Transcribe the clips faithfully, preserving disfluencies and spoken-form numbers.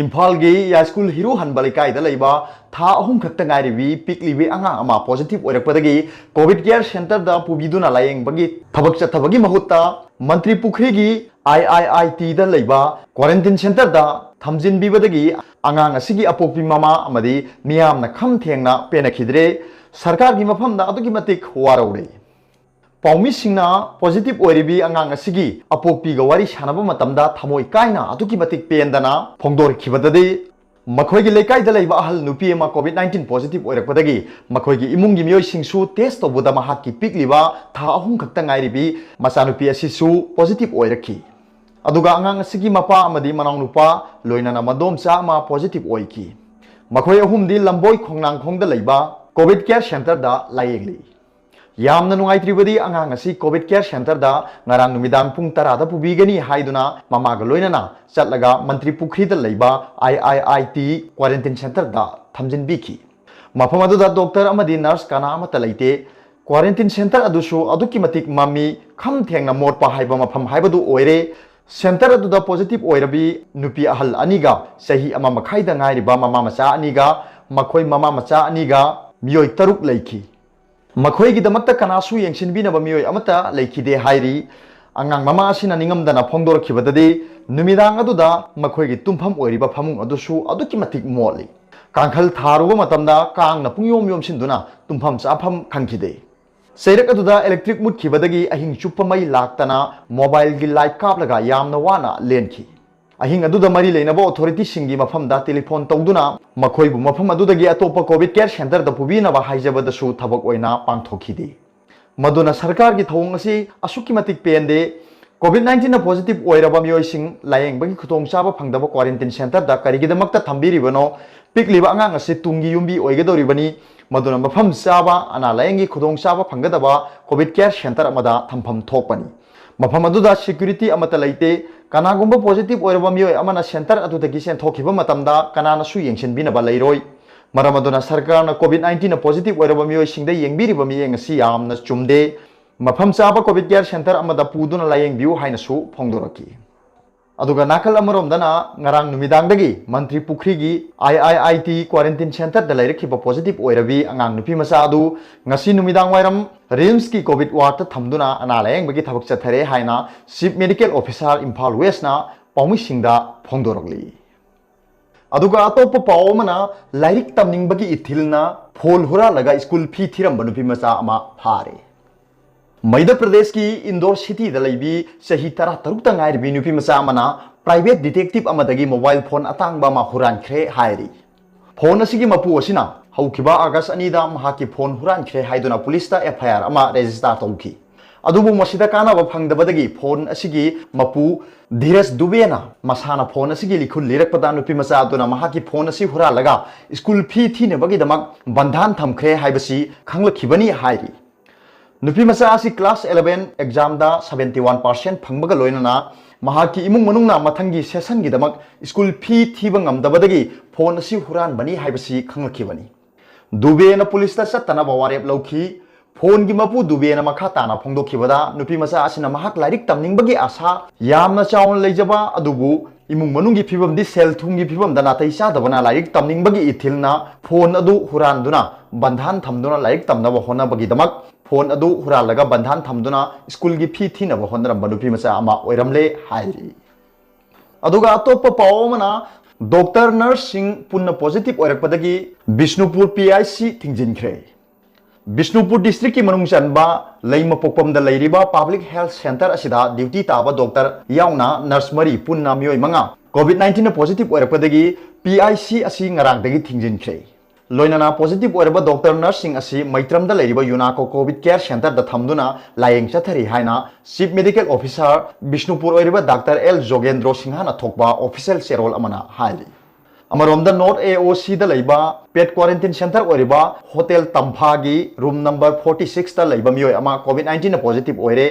ꯏꯝꯐꯥꯜꯒꯤ ꯌꯥꯏꯁ꯭ꯀꯨꯜ ꯍꯤꯔꯨ ꯍꯟꯕ ꯂꯩꯀꯥꯏꯗ ꯂꯩꯕ ꯊꯥ ꯑꯍꯨꯝ ꯈꯛꯇ ꯉꯥꯏꯔꯤꯕꯤ ꯄꯤꯛꯂꯤꯕꯤ ꯑꯉꯥꯡ ꯑꯃ positive ꯑꯣꯏꯔꯛꯄꯗꯒꯤ COVID care centreꯗ ꯄꯨꯕꯤꯗꯨꯅ ꯂꯥꯌꯦꯡꯕꯒꯤ ꯊꯕꯛ ꯆꯠꯊꯕꯒꯤ ꯃꯍꯨꯠꯇ ꯃꯟꯇ꯭ꯔꯤ ꯄꯨꯈ꯭ꯔꯤꯒꯤ IIITꯗ ꯂꯩꯕ quarantine centreꯗ ꯊꯝꯖꯤꯟꯕꯤꯕꯗꯒꯤ ꯑꯉꯥꯡ ꯑꯁꯤꯒꯤ ꯑꯄꯣꯛꯄꯤ ꯃꯃꯥ ꯑꯃꯗꯤ ꯃꯤꯌꯥꯝꯅ ꯈꯝ ꯊꯦꯡꯅ ꯄꯦꯟꯅꯈꯤꯗ꯭ꯔꯦ꯫ ꯁꯔꯀꯥꯔꯒꯤ ꯃꯐꯝꯗ ꯑꯗꯨꯛꯀꯤ ꯃꯇꯤꯛ ꯋꯥꯔꯧꯔꯦ꯫ ꯄꯥꯎꯃꯤꯁꯤꯡꯅ positive ꯑꯣꯏꯔꯤꯕꯤ ꯑꯉꯥꯡ ꯑꯁꯤꯒꯤ ꯑꯄꯣꯛꯄꯤꯒ ꯋꯥꯔꯤ ꯁꯥꯟꯅꯕ ꯃꯇꯝꯗ ꯊꯃꯣꯏ ꯀꯥꯏꯅ ꯑꯗꯨꯛꯀꯤ ꯃꯇꯤꯛ ꯄꯦꯟꯗꯅ ꯐꯣꯡꯗꯣꯔꯛꯈꯤꯕꯗꯗꯤ, ꯃꯈꯣꯏꯒꯤ ꯂꯩꯀꯥꯏꯗ ꯂꯩꯕ ꯑꯍꯜ ꯅꯨꯄꯤ ꯑꯃ COVID nineteen positive ꯑꯣꯏꯔꯛꯄꯗꯒꯤ ꯃꯈꯣꯏꯒꯤ ꯏꯃꯨꯡꯒꯤ ꯃꯤꯑꯣꯏꯁꯤꯡꯁꯨ test ꯇꯧꯕꯗ ꯃꯍꯥꯛꯀꯤ ꯄꯤꯛꯂꯤꯕ ꯊꯥ ꯑꯍꯨꯝ ꯈꯛꯇ ꯉꯥꯏꯔꯤꯕꯤ ꯃꯆꯥꯅꯨꯄꯤ ꯑꯁꯤꯁꯨ positive ꯑꯣꯏꯔꯛꯈꯤ꯫ ꯑꯗꯨꯒ ꯑꯉꯥꯡ ꯑꯁꯤꯒꯤ ꯃꯄꯥ ꯑꯃꯗꯤ ꯃꯅꯥꯎꯅꯨꯄꯥ, ꯂꯣꯏꯅꯅ ꯃꯗꯣꯝꯆꯥ ꯑꯃ positive ꯑꯣꯏꯈꯤ꯫ ꯃꯈꯣꯏ ꯑꯍꯨꯝꯗꯤ ꯂꯝꯕꯣꯏ ꯈꯣꯡꯅꯥꯡꯈꯣꯡꯗ ꯂꯩꯕ COVID care centreꯗ ꯂꯥꯌꯦꯡꯂꯤ꯫ ꯌꯥꯝꯅ ꯅꯨꯡꯉꯥꯏꯇ꯭ꯔꯤꯕꯗꯤ, ꯑꯉꯥꯡ ꯑꯁꯤ COVID care centreꯗ ꯉꯔꯥꯡ ꯅꯨꯃꯤꯗꯥꯡ ꯄꯨꯡ ꯇꯔꯥꯗ ꯄꯨꯕꯤꯒꯅꯤ ꯍꯥꯏꯗꯨꯅ ꯃꯃꯥꯒ ꯂꯣꯏꯅꯅ ꯆꯠꯂꯒ ꯃꯟꯇ꯭ꯔꯤ ꯄꯨꯈ꯭ꯔꯤꯗ ꯂꯩꯕ IIIT quarantine centreꯗ ꯊꯝꯖꯤꯟꯕꯤꯈꯤ꯫ ꯃꯐꯝ ꯑꯗꯨꯗ doctor ꯑꯃꯗꯤ nurse ꯀꯅꯥ ꯑꯃꯠꯇ ꯂꯩꯇꯦ꯫ Quarantine centre ꯑꯗꯨꯁꯨ ꯑꯗꯨꯛꯀꯤ ꯃꯇꯤꯛ ꯃꯝꯃꯤ, ꯈꯝ ꯊꯦꯡꯅ ꯃꯣꯠꯄ ꯍꯥꯏꯕ ꯃꯐꯝ ꯍꯥꯏꯕꯗꯨ ꯑꯣꯏꯔꯦ꯫ Centre ꯑꯗꯨꯗ positive ꯑꯣꯏꯔꯕꯤ ꯅꯨꯄꯤ ꯑꯍꯜ ꯑꯅꯤꯒ ꯆꯍꯤ ꯑꯃ ꯃꯈꯥꯏꯗ ꯉꯥꯏꯔꯤꯕ ꯃꯃꯥ ꯃꯆꯥ ꯑꯅꯤꯒ, ꯃꯈꯣꯏ ꯃꯃꯥ ꯃꯆꯥ ꯑꯅꯤꯒ ꯃꯤꯑꯣꯏ ꯇꯔꯨꯛ ꯂꯩꯈꯤ꯫ ꯃꯈꯣꯏꯒꯤꯗꯃꯛꯇ ꯀꯅꯥꯁꯨ ꯌꯦꯡꯁꯤꯟꯕꯤꯅꯕ ꯃꯤꯑꯣꯏ ꯑꯃꯠꯇ ꯂꯩꯈꯤꯗꯦ ꯍꯥꯏꯔꯤ꯫ ꯑꯉꯥꯡ ꯃꯃꯥ ꯑꯁꯤꯅ ꯅꯤꯡꯉꯝꯗꯅ ꯐꯣꯡꯗꯣꯔꯛꯈꯤꯕꯗꯗꯤ, ꯅꯨꯃꯤꯗꯥꯡ ꯑꯗꯨꯗ ꯃꯈꯣꯏꯒꯤ ꯇꯨꯝꯐꯝ ꯑꯣꯏꯔꯤꯕ ꯐꯃꯨꯡ ꯑꯗꯨꯁꯨ ꯑꯗꯨꯛꯀꯤ ꯃꯇꯤꯛ ꯃꯣꯠꯂꯤ꯫ ꯀꯥꯡꯈꯜ ꯊꯥꯔꯨꯕ ꯃꯇꯝꯗ ꯀꯥꯡꯅ ꯄꯨꯡꯌꯣꯝ ꯌꯣꯝꯁꯤꯟꯗꯨꯅ ꯇꯨꯝꯐꯝ ꯆꯥꯐꯝ ꯈꯪꯈꯤꯗꯦ꯫ ꯆꯩꯔꯛ ꯑꯗꯨꯗ electric ꯃꯨꯠꯈꯤꯕꯗꯒꯤ ꯑꯍꯤꯡ ꯆꯨꯞꯄ ꯃꯩ ꯂꯥꯛꯇꯅ mobileꯒꯤ light ꯀꯥꯞꯂꯒ ꯌꯥꯝꯅ ꯋꯥꯅ ꯂꯦꯟꯈꯤ꯫ ꯑꯍꯤꯡ ꯑꯗꯨꯗ ꯃꯔꯤ ꯂꯩꯅꯕ authorityꯁꯤꯡꯒꯤ ꯃꯐꯝꯗ telephone ꯇꯧꯗꯨꯅ ꯃꯈꯣꯏꯕꯨ ꯃꯐꯝ ꯑꯗꯨꯗꯒꯤ ꯑꯇꯣꯞꯄ COVID care centreꯗ ꯄꯨꯕꯤꯅꯕ ꯍꯥꯏꯖꯕꯗꯁꯨ ꯊꯕꯛ ꯑꯣꯏꯅ ꯄꯥꯡꯊꯣꯛꯈꯤꯗꯦ꯫ ꯃꯗꯨꯅ ꯁꯔꯀꯥꯔꯒꯤ ꯊꯧꯑꯣꯡ ꯑꯁꯤ ꯑꯁꯨꯛꯀꯤ ꯃꯇꯤꯛ ꯄꯦꯟꯗꯦ꯫ COVID nineteenꯅ positive ꯑꯣꯏꯔꯕ ꯃꯤꯑꯣꯏꯁꯤꯡ ꯂꯥꯌꯦꯡꯕꯒꯤ ꯈꯨꯗꯣꯡꯆꯥꯕ ꯐꯪꯗꯕ quarantine centreꯗ ꯀꯔꯤꯒꯤꯗꯃꯛꯇ ꯊꯝꯕꯤꯔꯤꯕꯅꯣ? ꯄꯤꯛꯂꯤꯕ ꯑꯉꯥꯡ ꯑꯁꯤ ꯇꯨꯡꯒꯤ ꯌꯨꯝꯕꯤ ꯑꯣꯏꯒꯗꯧꯔꯤꯕꯅꯤ꯫ ꯃꯗꯨꯅ ꯃꯐꯝ ꯆꯥꯕ ꯑꯅꯥ ꯂꯥꯌꯦꯡꯒꯤ ꯈꯨꯗꯣꯡꯆꯥꯕ ꯐꯪꯒꯗꯕ COVID care centre ꯑꯃꯗ ꯊꯝꯐꯝ ꯊꯣꯛꯄꯅꯤ꯫ ꯃꯐꯝ ꯑꯗꯨꯗ security ꯑꯃꯠꯇ ꯂꯩꯇꯦ꯫ ꯀꯅꯥꯒꯨꯝꯕ positive ꯑꯣꯏꯔꯕ ꯃꯤꯑꯣꯏ ꯑꯃꯅ centre ꯑꯗꯨꯗꯒꯤ ꯆꯦꯟꯊꯣꯛꯈꯤꯕ ꯃꯇꯝꯗ ꯀꯅꯥꯅꯁꯨ ꯌꯦꯡꯁꯤꯟꯕꯤꯅꯕ ꯂꯩꯔꯣꯏ꯫ ꯃꯔꯝ ꯑꯗꯨꯅ ꯁꯔꯀꯥꯔꯅ COVID nineteenꯅ positive ꯑꯣꯏꯔꯕ ꯃꯤꯑꯣꯏꯁꯤꯡꯗ ꯌꯦꯡꯕꯤꯔꯤꯕ ꯃꯤꯠꯌꯦꯡ ꯑꯁꯤ ꯌꯥꯝꯅ ꯆꯨꯝꯗꯦ꯫ ꯃꯐꯝ ꯆꯥꯕ COVID care centre ꯑꯃꯗ ꯄꯨꯗꯨꯅ ꯂꯥꯌꯦꯡꯕꯤꯌꯨ ꯍꯥꯏꯅꯁꯨ ꯐꯣꯡꯗꯣꯔꯛꯈꯤ꯫ ꯑꯗꯨꯒ ꯅꯥꯀꯜ ꯑꯃꯔꯣꯝꯗꯅ ꯉꯔꯥꯡ ꯅꯨꯃꯤꯗꯥꯡꯗꯒꯤ ꯃꯟꯇ꯭ꯔꯤ ꯄꯨꯈ꯭ꯔꯤꯒꯤ ꯑꯥꯏ ꯑꯥꯏ ꯑꯥꯏ ꯇꯤ quarantine centreꯗ ꯂꯩꯔꯛꯈꯤꯕ positive ꯑꯣꯏꯔꯕꯤ ꯑꯉꯥꯡ ꯅꯨꯄꯤ ꯃꯆꯥ ꯑꯗꯨ ꯉꯁꯤ ꯅꯨꯃꯤꯗꯥꯡ ꯋꯥꯏꯔꯝ RIMSꯀꯤ COVID wardꯇ ꯊꯝꯗꯨꯅ ꯑꯅꯥ ꯂꯥꯌꯦꯡꯕꯒꯤ ꯊꯕꯛ ꯆꯠꯊꯔꯦ ꯍꯥꯏꯅ Chief Medical Officer ꯏꯝꯐꯥꯜ Westꯅ ꯄꯥꯎꯃꯤꯁꯤꯡꯗ ꯐꯣꯡꯗꯣꯔꯛꯂꯤ꯫ ꯑꯗꯨꯒ ꯑꯇꯣꯞꯄ ꯄꯥꯎ ꯑꯃꯅ, ꯂꯥꯏꯔꯤꯛ ꯇꯝꯅꯤꯡꯕꯒꯤ ꯏꯊꯤꯜꯅ phone ꯍꯨꯔꯥꯜꯂꯒ school fee ꯊꯤꯔꯝꯕ ꯅꯨꯄꯤ ꯃꯆꯥ ꯑꯃ ꯐꯥꯔꯦ꯫ ꯃꯩꯙ꯭ꯌ ꯄ꯭ꯔꯗꯦꯁꯀꯤ ꯏꯟꯗꯣꯔ ꯁꯤꯇꯤꯗ ꯂꯩꯕꯤ ꯆꯍꯤ ꯇꯔꯥ ꯇꯔꯨꯛꯇ ꯉꯥꯏꯔꯤꯕꯤ ꯅꯨꯄꯤ ꯃꯆꯥ ꯑꯃꯅ private detective ꯑꯃꯗꯒꯤ mobile phone ꯑꯇꯥꯡꯕ ꯑꯃ ꯍꯨꯔꯥꯟꯈ꯭ꯔꯦ ꯍꯥꯏꯔꯤ꯫ Phone ꯑꯁꯤꯒꯤ ꯃꯄꯨ ꯑꯁꯤꯅ ꯍꯧꯈꯤꯕ ꯑꯥꯒꯁ ꯑꯅꯤꯗ ꯃꯍꯥꯛꯀꯤ phone ꯍꯨꯔꯥꯟꯈ꯭ꯔꯦ ꯍꯥꯏꯗꯨꯅ ꯄꯨꯂꯤꯁꯇ F I R ꯑꯃ register ꯇꯧꯈꯤ꯫ ꯑꯗꯨꯕꯨ ꯃꯁꯤꯗ ꯀꯥꯟꯅꯕ ꯐꯪꯗꯕꯗꯒꯤ phone ꯑꯁꯤꯒꯤ ꯃꯄꯨ ꯙꯤꯔꯖ ꯗꯨꯕꯦꯅ ꯃꯁꯥꯅ phone ꯑꯁꯤꯒꯤ ꯂꯤꯈꯨꯜ ꯂꯤꯔꯛꯄꯗ ꯅꯨꯄꯤ ꯃꯆꯥ ꯑꯗꯨꯅ ꯃꯍꯥꯛꯀꯤ phone ꯑꯁꯤ ꯍꯨꯔꯥꯜꯂꯒ school fee ꯊꯤꯅꯕꯒꯤꯗꯃꯛ ꯕꯟꯙꯥꯟ ꯊꯝꯈ꯭ꯔꯦ ꯍꯥꯏꯕꯁꯤ ꯈꯪꯂꯛꯈꯤꯕꯅꯤ ꯍꯥꯏꯔꯤ꯫ ꯅꯨꯄꯤ ꯃꯆꯥ ꯑꯁꯤ class eleven examꯗ seventy one percent ꯐꯪꯕꯒ ꯂꯣꯏꯅꯅ ꯃꯍꯥꯛꯀꯤ ꯏꯃꯨꯡ ꯃꯅꯨꯡꯅ ꯃꯊꯪꯒꯤ sessionꯒꯤꯗꯃꯛ school fee ꯊꯤꯕ ꯉꯝꯗꯕꯗꯒꯤ phone ꯑꯁꯤ ꯍꯨꯔꯥꯟꯕꯅꯤ ꯍꯥꯏꯕꯁꯤ ꯈꯪꯂꯛꯈꯤꯕꯅꯤ꯫ ꯗꯨꯕꯦꯅ ꯄꯨꯂꯤꯁꯇ ꯆꯠꯇꯅꯕ ꯋꯥꯔꯦꯞ ꯂꯧꯈꯤ꯫ Phoneꯒꯤ ꯃꯄꯨ ꯗꯨꯕꯦꯅ ꯃꯈꯥ ꯇꯥꯅ ꯐꯣꯡꯗꯣꯛꯈꯤꯕꯗ, ꯅꯨꯄꯤ ꯃꯆꯥ ꯑꯁꯤꯅ ꯃꯍꯥꯛ ꯂꯥꯏꯔꯤꯛ ꯇꯝꯅꯤꯡꯕꯒꯤ ꯑꯥꯁꯥ ꯌꯥꯝꯅ ꯆꯥꯎꯅ ꯂꯩꯖꯕ ꯑꯗꯨꯕꯨ ꯏꯃꯨꯡ ꯃꯅꯨꯡꯒꯤ ꯐꯤꯕꯝꯗꯤ, ꯁꯦꯜ ꯊꯨꯝꯒꯤ ꯐꯤꯕꯝꯗ ꯅꯥꯇꯩ ꯆꯥꯗꯕꯅ ꯂꯥꯏꯔꯤꯛ ꯇꯝꯅꯤꯡꯕꯒꯤ ꯏꯊꯤꯜꯅ phone ꯑꯗꯨ ꯍꯨꯔꯥꯟꯗꯨꯅ ꯕꯟꯙꯥꯟ ꯊꯝꯗꯨꯅ ꯂꯥꯏꯔꯤꯛ ꯇꯝꯅꯕ ꯍꯣꯠꯅꯕꯒꯤꯗꯃꯛ phone ꯑꯗꯨ ꯍꯨꯔꯥꯜꯂꯒ ꯕꯟꯙꯥꯟ ꯊꯝꯗꯨꯅ schoolꯒꯤ fee ꯊꯤꯅꯕ ꯍꯣꯠꯅꯔꯝꯕ ꯅꯨꯄꯤ ꯃꯆꯥ ꯑꯃ ꯑꯣꯏꯔꯝꯂꯦ ꯍꯥꯏꯔꯤ꯫ ꯑꯗꯨꯒ ꯑꯇꯣꯞꯄ ꯄꯥꯎ ꯑꯃꯅ, doctor nurseꯁꯤꯡ ꯄꯨꯟꯅ positive ꯑꯣꯏꯔꯛꯄꯗꯒꯤ Bishnupur P I C ꯊꯤꯡꯖꯤꯟꯈ꯭ꯔꯦ꯫ Bishnupur districtꯀꯤ ꯃꯅꯨꯡ ꯆꯟꯕ ꯂꯩꯃꯄꯣꯛꯄꯝꯗ ꯂꯩꯔꯤꯕ public health centre ꯑꯁꯤꯗ duty ꯇꯥꯕ doctor ꯌꯥꯎꯅ nurse ꯃꯔꯤ ꯄꯨꯟꯅ ꯃꯤꯑꯣꯏ ꯃꯉꯥ COVID nineteenꯅ positive ꯑꯣꯏꯔꯛꯄꯗꯒꯤ P I C ꯑꯁꯤ ꯉꯔꯥꯡꯗꯒꯤ ꯊꯤꯡꯖꯤꯟꯈ꯭ꯔꯦ꯫ ꯂꯣꯏꯅꯅ positive ꯑꯣꯏꯔꯕ doctor nurseꯁꯤꯡ ꯑꯁꯤ ꯃꯩꯇ꯭ꯔꯝꯗ ꯂꯩꯔꯤꯕ UNACO COVID care centreꯗ ꯊꯝꯗꯨꯅ ꯂꯥꯌꯦꯡ ꯆꯠꯊꯔꯤ ꯍꯥꯏꯅ Chief Medical Officer ꯕꯤꯁꯅꯨꯄꯨꯔ ꯑꯣꯏꯔꯤꯕ doctor L ꯖꯣꯒꯦꯟꯗ꯭ꯔꯣ ꯁꯤꯡꯍꯅ ꯊꯣꯛꯄ official ꯆꯦꯔꯣꯜ ꯑꯃꯅ ꯍꯥꯏꯔꯤ꯫ ꯑꯃꯔꯣꯝꯗ North A O Cꯗ ꯂꯩꯕ paid quarantine centre ꯑꯣꯏꯔꯤꯕ Hotel ꯇꯝꯐꯥꯒꯤ room number forty sixꯇ ꯂꯩꯕ ꯃꯤꯑꯣꯏ ꯑꯃ COVID nineteenꯅ positive ꯑꯣꯏꯔꯦ꯫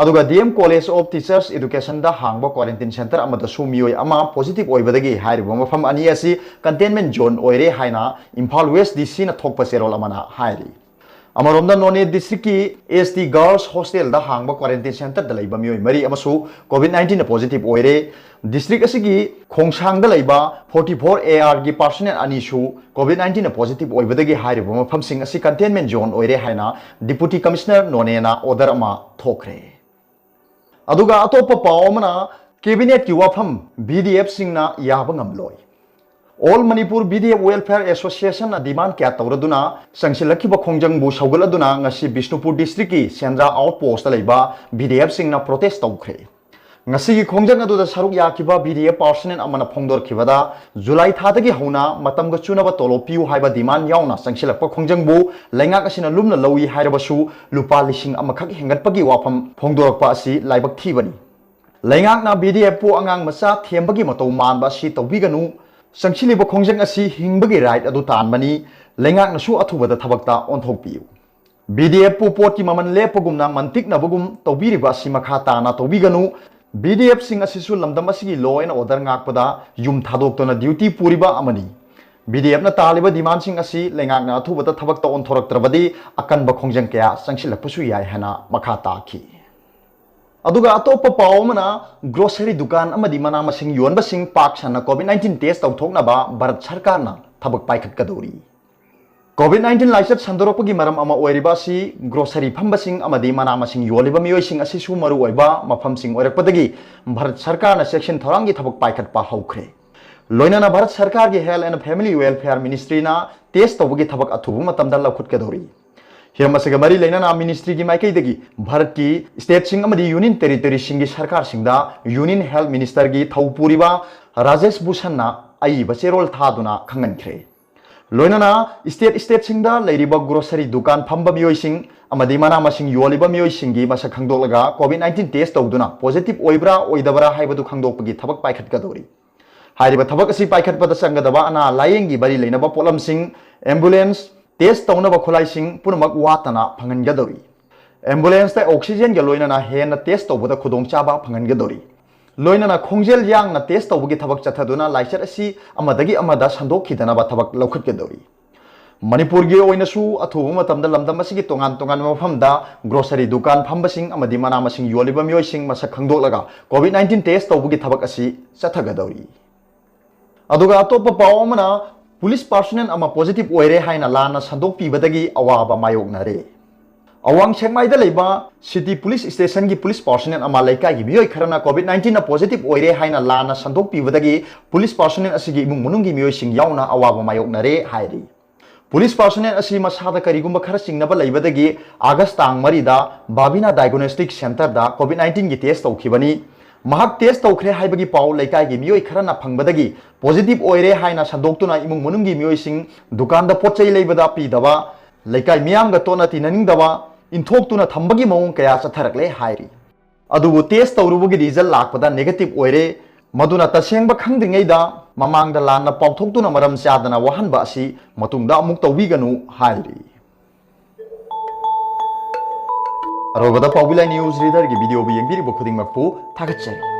ꯑꯗꯨꯒ D M College of Teachers Educationꯗ ꯍꯥꯡꯕ quarantine centre ꯑꯃꯗꯁꯨ ꯃꯤꯑꯣꯏ ꯑꯃ positive ꯑꯣꯏꯕꯗꯒꯤ ꯍꯥꯏꯔꯤꯕ ꯃꯐꯝ ꯑꯅꯤ ꯑꯁꯤ containment zone ꯑꯣꯏꯔꯦ ꯍꯥꯏꯅ ꯏꯝꯐꯥꯜ West DCꯅ ꯊꯣꯛꯄ ꯆꯦꯔꯣꯜ ꯑꯃꯅ ꯍꯥꯏꯔꯤ꯫ ꯑꯃꯔꯣꯝꯗ, ꯅꯣꯅꯦ ꯗꯤꯁꯇ꯭ꯔꯤꯛꯀꯤ ꯑꯦꯁ ꯇꯤ ꯒꯔꯜꯁ ꯍꯣꯁꯇꯦꯜꯗ ꯍꯥꯡꯕ ꯀ꯭ꯋꯥꯔꯦꯟꯇꯤꯟ ꯁꯦꯟꯇꯔꯗ ꯂꯩꯕ ꯃꯤꯑꯣꯏ ꯃꯔꯤ ꯑꯃꯁꯨ ꯀꯣꯚꯤꯗ ꯅꯥꯏꯟꯇꯤꯟꯅ ꯄꯣꯖꯤꯇꯤꯚ ꯑꯣꯏꯔꯦ꯫ ꯗꯤꯁꯇ꯭ꯔꯤꯛ ꯑꯁꯤꯒꯤ ꯈꯣꯡꯁꯥꯡꯗ ꯂꯩꯕ ꯐꯣꯔꯇꯤ ꯐꯣꯔ ꯑꯦ ꯑꯥꯔꯒꯤ ꯄꯥꯔꯁꯣꯅꯦꯜ ꯑꯅꯤꯁꯨ ꯀꯣꯚꯤꯗ ꯅꯥꯏꯟꯇꯤꯟꯅ ꯄꯣꯖꯤꯇꯤꯚ ꯑꯣꯏꯕꯗꯒꯤ ꯍꯥꯏꯔꯤꯕ ꯃꯐꯝꯁꯤꯡ ꯑꯁꯤ ꯀꯟꯇꯦꯟꯃꯦꯟ ꯖꯣꯟ ꯑꯣꯏꯔꯦ ꯍꯥꯏꯅ ꯗꯤꯄꯨꯇꯤ ꯀꯃꯤꯁꯅꯔ ꯅꯣꯅꯦꯅ ꯑꯣꯔꯗꯔ ꯑꯃ ꯊꯣꯛꯈ꯭ꯔꯦ꯫ ꯑꯗꯨꯒ ꯑꯇꯣꯞꯄ ꯄꯥꯎ ꯑꯃꯅ, ꯀꯦꯕꯤꯅꯦꯠꯀꯤ ꯋꯥꯐꯝ, ꯚꯤ ꯗꯤ ꯑꯦꯐꯁꯤꯡꯅ ꯌꯥꯕ ꯉꯝꯂꯣꯏ꯫ All Manipur V D F welfare ꯑꯦꯁꯣꯁꯤꯌꯦꯁꯟꯅ ꯗꯤꯃꯥꯟ ꯀꯌꯥ ꯇꯧꯔꯗꯨꯅ ꯆꯪꯁꯤꯜꯂꯛꯈꯤꯕ ꯈꯣꯡꯖꯪꯕꯨ ꯁꯧꯒꯠꯂꯗꯨꯅ ꯉꯁꯤ ꯕꯤꯁꯅꯨꯄꯨꯔ ꯗꯤꯁꯇ꯭ꯔꯤꯛꯀꯤ ꯁꯦꯟꯗ꯭ꯔꯥ ꯑꯥꯎꯠ ꯄꯣꯁꯇ ꯂꯩꯕ ꯚꯤ ꯗꯤ ꯑꯦꯐꯁꯤꯡꯅ ꯄ꯭ꯔꯣꯇꯦꯁ ꯇꯧꯈ꯭ꯔꯦ꯫ ꯉꯁꯤꯒꯤ ꯈꯣꯡꯖꯪ ꯑꯗꯨꯗ ꯁꯔꯨꯛ ꯌꯥꯈꯤꯕ ꯚꯤ ꯗꯤ ꯑꯦꯐ ꯄꯥꯔꯁꯣꯅꯦꯜ ꯑꯃꯅ ꯐꯣꯡꯗꯣꯔꯛꯈꯤꯕꯗ, ꯖꯨꯂꯥꯏ ꯊꯥꯗꯒꯤ ꯍꯧꯅ ꯃꯇꯝꯒ ꯆꯨꯅꯕ ꯇꯣꯂꯣꯞ ꯄꯤꯌꯨ ꯍꯥꯏꯕ ꯗꯤꯃꯥꯟ ꯌꯥꯎꯅ ꯆꯪꯁꯤꯜꯂꯛꯄ ꯈꯣꯡꯖꯪꯕꯨ ꯂꯩꯉꯥꯛ ꯑꯁꯤꯅ ꯂꯨꯝꯅ ꯂꯧꯏ ꯍꯥꯏꯔꯕꯁꯨ, ꯂꯨꯄꯥ ꯂꯤꯁꯤꯡ ꯑꯃꯈꯛ ꯍꯦꯟꯒꯠꯄꯒꯤ ꯋꯥꯐꯝ ꯐꯣꯡꯗꯣꯔꯛꯄ ꯑꯁꯤ ꯂꯥꯏꯕꯛ ꯊꯤꯕꯅꯤ꯫ ꯂꯩꯉꯥꯛꯅ ꯚꯤ ꯗꯤ ꯑꯦꯐꯄꯨ ꯑꯉꯥꯡ ꯃꯆꯥ ꯊꯦꯝꯕꯒꯤ ꯃꯇꯧ ꯃꯥꯟꯕ ꯑꯁꯤ ꯇꯧꯕꯤꯒꯅꯨ꯫ ꯆꯪꯁꯤꯜꯂꯤꯕ ꯈꯣꯡꯖꯪ ꯑꯁꯤ ꯍꯤꯡꯕꯒꯤ ꯔꯥꯏꯠ ꯑꯗꯨ ꯇꯥꯟꯕꯅꯤ꯫ ꯂꯩꯉꯥꯛꯅꯁꯨ ꯑꯊꯨꯕꯗ ꯊꯕꯛꯇ ꯑꯣꯟꯊꯣꯛꯄꯤꯌꯨ꯫ ꯚꯤ ꯗꯤ ꯑꯦꯐꯄꯨ ꯄꯣꯠꯀꯤ ꯃꯃꯜ ꯂꯦꯞꯄꯒꯨꯝꯅ ꯃꯟꯇꯤꯛꯅꯕꯒꯨꯝ ꯇꯧꯕꯤꯔꯤꯕ ꯑꯁꯤ ꯃꯈꯥ ꯇꯥꯅ ꯇꯧꯕꯤꯒꯅꯨ꯫ ꯚꯤ ꯗꯤ ꯑꯦꯐꯁꯤꯡ ꯑꯁꯤꯁꯨ ꯂꯝꯗꯝ ꯑꯁꯤꯒꯤ ꯂꯣ ꯑꯦꯟ ꯑꯣꯔꯗꯔ ꯉꯥꯛꯄꯗ ꯌꯨꯝ ꯊꯥꯗꯣꯛꯇꯨꯅ ꯗ꯭ꯌꯨꯇꯤ ꯄꯨꯔꯤꯕ ꯑꯃꯅꯤ꯫ ꯚꯤ ꯗꯤ ꯑꯦꯐꯅ ꯇꯥꯜꯂꯤꯕ ꯗꯤꯃꯥꯟꯁꯤꯡ ꯑꯁꯤ ꯂꯩꯉꯥꯛꯅ ꯑꯊꯨꯕꯗ ꯊꯕꯛꯇ ꯑꯣꯟꯊꯣꯔꯛꯇ꯭ꯔꯕꯗꯤ ꯑꯀꯟꯕ ꯈꯣꯡꯖꯪ ꯀꯌꯥ ꯆꯪꯁꯤꯜꯂꯛꯄꯁꯨ ꯌꯥꯏ ꯍꯥꯏꯅ ꯃꯈꯥ ꯇꯥꯈꯤ꯫ ꯑꯗꯨꯒ ꯑꯇꯣꯞꯄ ꯄꯥꯎ ꯑꯃꯅ, ꯒ꯭ꯔꯣꯁꯔꯤ ꯗꯨꯀꯥꯟ ꯑꯃꯗꯤ ꯃꯅꯥ ꯃꯁꯤꯡ ꯌꯣꯟꯕꯁꯤꯡ ꯄꯥꯛ ꯁꯟꯅ ꯀꯣꯚꯤꯗ ꯅꯥꯏꯟꯇꯤꯟ ꯇꯦꯁ ꯇꯧꯊꯣꯛꯅꯕ ꯚꯥꯔꯠ ꯁꯔꯀꯥꯔꯅ ꯊꯕꯛ ꯄꯥꯏꯈꯠꯀꯗꯧꯔꯤ꯫ ꯀꯣꯚꯤꯗ ꯅꯥꯏꯟꯇꯤꯟ ꯂꯥꯏꯆꯠ ꯁꯟꯗꯣꯔꯛꯄꯒꯤ ꯃꯔꯝ ꯑꯃ ꯑꯣꯏꯔꯤꯕ ꯑꯁꯤ ꯒ꯭ꯔꯣꯁꯔꯤ ꯐꯝꯕꯁꯤꯡ ꯑꯃꯗꯤ ꯃꯅꯥ ꯃꯁꯤꯡ ꯌꯣꯜꯂꯤꯕ ꯃꯤꯑꯣꯏꯁꯤꯡ ꯑꯁꯤꯁꯨ ꯃꯔꯨꯑꯣꯏꯕ ꯃꯐꯝꯁꯤꯡ ꯑꯣꯏꯔꯛꯄꯗꯒꯤ ꯚꯥꯔꯠ ꯁꯔꯀꯥꯔꯅ ꯆꯦꯛꯁꯤꯟ ꯊꯧꯔꯥꯡꯒꯤ ꯊꯕꯛ ꯄꯥꯏꯈꯠꯄ ꯍꯧꯈ꯭ꯔꯦ꯫ ꯂꯣꯏꯅꯅ ꯚꯥꯔꯠ ꯁꯔꯀꯥꯔꯒꯤ Health and Family Welfare Ministryꯅ ꯇꯦꯁ ꯇꯧꯕꯒꯤ ꯊꯕꯛ ꯑꯊꯨꯕ ꯃꯇꯝꯗ ꯂꯧꯈꯠꯀꯗꯧꯔꯤ꯫ ꯍꯤꯔꯝ ꯑꯁꯤꯒ ꯃꯔꯤ ꯂꯩꯅꯅ ꯃꯤꯅꯤꯁꯇ꯭ꯔꯤꯒꯤ ꯃꯥꯏꯀꯩꯗꯒꯤ ꯚꯥꯔꯠꯀꯤ ꯁ꯭ꯇꯦꯠꯁꯤꯡ ꯑꯃꯗꯤ ꯌꯨꯅꯤꯌꯟ ꯇꯦꯔꯤꯇꯣꯔꯤꯁꯤꯡꯒꯤ ꯁꯔꯀꯥꯔꯁꯤꯡꯗ ꯌꯨꯅꯤꯌꯟ ꯍꯦꯜꯊ ꯃꯤꯅꯤꯁꯇꯔꯒꯤ ꯊꯧ ꯄꯨꯔꯤꯕ ꯔꯥꯖꯦꯁ ꯚꯨꯁꯟꯅ ꯑꯏꯕ ꯆꯦꯔꯣꯜ ꯊꯥꯗꯨꯅ ꯈꯪꯍꯟꯈ꯭ꯔꯦ꯫ ꯂꯣꯏꯅꯅ ꯁ꯭ꯇꯦꯠ ꯁ꯭ꯇꯦꯠꯁꯤꯡꯗ ꯂꯩꯔꯤꯕ ꯒ꯭ꯔꯣꯁꯔꯤ ꯗꯨꯀꯥꯟ ꯐꯝꯕ ꯃꯤꯑꯣꯏꯁꯤꯡ ꯑꯃꯗꯤ ꯃꯅꯥ ꯃꯁꯤꯡ ꯌꯣꯜꯂꯤꯕ ꯃꯤꯑꯣꯏꯁꯤꯡꯒꯤ ꯃꯁꯛ ꯈꯪꯗꯣꯛꯂꯒ ꯀꯣꯚꯤꯗ ꯅꯥꯏꯟꯇꯤꯟ ꯇꯦꯁ ꯇꯧꯗꯨꯅ ꯄꯣꯖꯤꯇꯤꯚ ꯑꯣꯏꯕ꯭ꯔꯥ ꯑꯣꯏꯗꯕ꯭ꯔꯥ ꯍꯥꯏꯕꯗꯨ ꯈꯪꯗꯣꯛꯄꯒꯤ ꯊꯕꯛ ꯄꯥꯏꯈꯠꯀꯗꯧꯔꯤ꯫ ꯍꯥꯏꯔꯤꯕ ꯊꯕꯛ ꯑꯁꯤ ꯄꯥꯏꯈꯠꯄꯗ ꯆꯪꯒꯗꯕ ꯑꯅꯥ ꯂꯥꯌꯦꯡꯒꯤ ꯃꯔꯤ ꯂꯩꯅꯕ ꯄꯣꯠꯂꯝꯁꯤꯡ, ꯑꯦꯝꯕꯨꯂꯦꯟꯁ, ꯇꯦꯁ ꯇꯧꯅꯕ ꯈꯨꯠꯂꯥꯏꯁꯤꯡ ꯄꯨꯝꯅꯃꯛ ꯋꯥꯠꯇꯅ ꯐꯪꯍꯟꯒꯗꯧꯔꯤ꯫ ꯑꯦꯝꯕꯨꯂꯦꯟꯁꯇ ꯑꯣꯛꯁꯤꯖꯦꯟꯒ ꯂꯣꯏꯅꯅ ꯍꯦꯟꯅ ꯇꯦꯁ ꯇꯧꯕꯗ ꯈꯨꯗꯣꯡꯆꯥꯕ ꯐꯪꯍꯟꯒꯗꯧꯔꯤ꯫ ꯂꯣꯏꯅꯅ ꯈꯣꯡꯖꯦꯜ ꯌꯥꯡꯅ ꯇꯦꯁ ꯇꯧꯕꯒꯤ ꯊꯕꯛ ꯆꯠꯊꯗꯨꯅ ꯂꯥꯏꯆꯠ ꯑꯁꯤ ꯑꯃꯗꯒꯤ ꯑꯃꯗ ꯁꯟꯗꯣꯛꯈꯤꯗꯅꯕ ꯊꯕꯛ ꯂꯧꯈꯠꯀꯗꯧꯔꯤ꯫ ꯃꯅꯤꯄꯨꯔꯒꯤ ꯑꯣꯏꯅꯁꯨ ꯑꯊꯨꯕ ꯃꯇꯝꯗ ꯂꯝꯗꯝ ꯑꯁꯤꯒꯤ ꯇꯣꯉꯥꯟ ꯇꯣꯉꯥꯟꯕ ꯃꯐꯝꯗ grocery ꯗꯨꯀꯥꯟ ꯐꯝꯕꯁꯤꯡ ꯑꯃꯗꯤ ꯃꯅꯥ ꯃꯁꯤꯡ ꯌꯣꯜꯂꯤꯕ ꯃꯤꯑꯣꯏꯁꯤꯡ ꯃꯁꯛ ꯈꯪꯗꯣꯛꯂꯒ COVID nineteen test ꯇꯧꯕꯒꯤ ꯊꯕꯛ ꯑꯁꯤ ꯆꯠꯊꯒꯗꯧꯔꯤ꯫ ꯑꯗꯨꯒ ꯑꯇꯣꯞꯄ ꯄꯥꯎ ꯑꯃꯅ, ꯄꯨꯂꯤꯁ ꯄꯥꯔꯁꯣꯅꯦꯜ ꯑꯃ ꯄꯣꯖꯤꯇꯤꯚ ꯑꯣꯏꯔꯦ ꯍꯥꯏꯅ ꯂꯥꯟꯅ ꯁꯟꯗꯣꯛꯄꯤꯕꯗꯒꯤ ꯑꯋꯥꯕ ꯃꯥꯌꯣꯛꯅꯔꯦ꯫ ꯑꯋꯥꯡ ꯁꯦꯛꯃꯥꯏꯗ ꯂꯩꯕ ꯁꯤꯇꯤ ꯄꯨꯂꯤꯁ ꯁ꯭ꯇꯦꯁꯟꯒꯤ ꯄꯨꯂꯤꯁ ꯄꯥꯔꯁꯣꯅꯦꯜ ꯑꯃ ꯂꯩꯀꯥꯏꯒꯤ ꯃꯤꯑꯣꯏ ꯈꯔꯅ COVID nineteen ꯅ ꯄꯣꯖꯤꯇꯤꯚ ꯑꯣꯏꯔꯦ ꯍꯥꯏꯅ ꯂꯥꯟꯅ ꯁꯟꯗꯣꯛꯄꯤꯕꯗꯒꯤ ꯄꯨꯂꯤꯁ ꯄꯥꯔꯁꯣꯅꯦꯜ ꯑꯁꯤꯒꯤ ꯏꯃꯨꯡ ꯃꯅꯨꯡꯒꯤ ꯃꯤꯑꯣꯏꯁꯤꯡ ꯌꯥꯎꯅ ꯑꯋꯥꯕ ꯃꯥꯌꯣꯛꯅꯔꯦ ꯍꯥꯏꯔꯤ꯫ ꯄꯨꯂꯤꯁ ꯄꯥꯔꯁꯣꯅꯦꯜ ꯑꯁꯤ ꯃꯁꯥꯗ ꯀꯔꯤꯒꯨꯝꯕ ꯈꯔ ꯆꯤꯡꯅꯕ ꯂꯩꯕꯗꯒꯤ ꯑꯥꯒꯁ ꯇꯥꯡ ꯃꯔꯤꯗ ꯕꯥꯕꯤꯅꯥ ꯗꯥꯏꯒꯣꯅꯣꯁꯇꯤꯛ ꯁꯦꯟꯇꯔꯗ COVID nineteen ꯒꯤ ꯇꯦꯁ ꯇꯧꯈꯤꯕꯅꯤ꯫ ꯃꯍꯥꯛ ꯇꯦꯁ ꯇꯧꯈ꯭ꯔꯦ ꯍꯥꯏꯕꯒꯤ ꯄꯥꯎ ꯂꯩꯀꯥꯏꯒꯤ ꯃꯤꯑꯣꯏ ꯈꯔꯅ ꯐꯪꯕꯗꯒꯤ ꯄꯣꯖꯤꯇꯤꯚ ꯑꯣꯏꯔꯦ ꯍꯥꯏꯅ ꯁꯟꯗꯣꯛꯇꯨꯅ ꯏꯃꯨꯡ ꯃꯅꯨꯡꯒꯤ ꯃꯤꯑꯣꯏꯁꯤꯡ ꯗꯨꯀꯥꯟꯗ ꯄꯣꯠ ꯆꯩ ꯂꯩꯕꯗ ꯄꯤꯗꯕ, ꯂꯩꯀꯥꯏ ꯃꯤꯌꯥꯝꯒ ꯇꯣꯠꯅ ꯇꯤꯟꯅꯅꯤꯡꯗꯕ, ꯏꯟꯊꯣꯛꯇꯨꯅ ꯊꯝꯕꯒꯤ ꯃꯑꯣꯡ ꯀꯌꯥ ꯆꯠꯊꯔꯛꯂꯦ ꯍꯥꯏꯔꯤ꯫ ꯑꯗꯨꯕꯨ ꯇꯦꯁ ꯇꯧꯔꯨꯕꯒꯤ ꯔꯤꯖꯜ ꯂꯥꯛꯄꯗ ꯅꯦꯒꯦꯇꯤꯚ ꯑꯣꯏꯔꯦ꯫ ꯃꯗꯨꯅ ꯇꯁꯦꯡꯕ ꯈꯪꯗ꯭ꯔꯤꯉꯩꯗ ꯃꯃꯥꯡꯗ ꯂꯥꯟꯅ ꯄꯥꯎꯊꯣꯛꯇꯨꯅ ꯃꯔꯝ ꯆꯥꯗꯅ ꯋꯥꯍꯟꯕ ꯑꯁꯤ ꯃꯇꯨꯡꯗ ꯑꯃꯨꯛ ꯇꯧꯕꯤꯒꯅꯨ ꯍꯥꯏꯔꯤ꯫ ꯑꯔꯣꯏꯕꯗ ꯄꯥꯎꯕꯤ ꯂꯥꯏ ꯅ꯭ꯌꯨꯁ ꯔꯤꯗꯔꯒꯤ ꯚꯤꯗꯤꯑꯣꯕꯨ ꯌꯦꯡꯕꯤꯔꯤꯕ ꯈꯨꯗꯤꯡꯃꯛꯄꯨ ꯊꯥꯒꯠꯆꯔꯤ꯫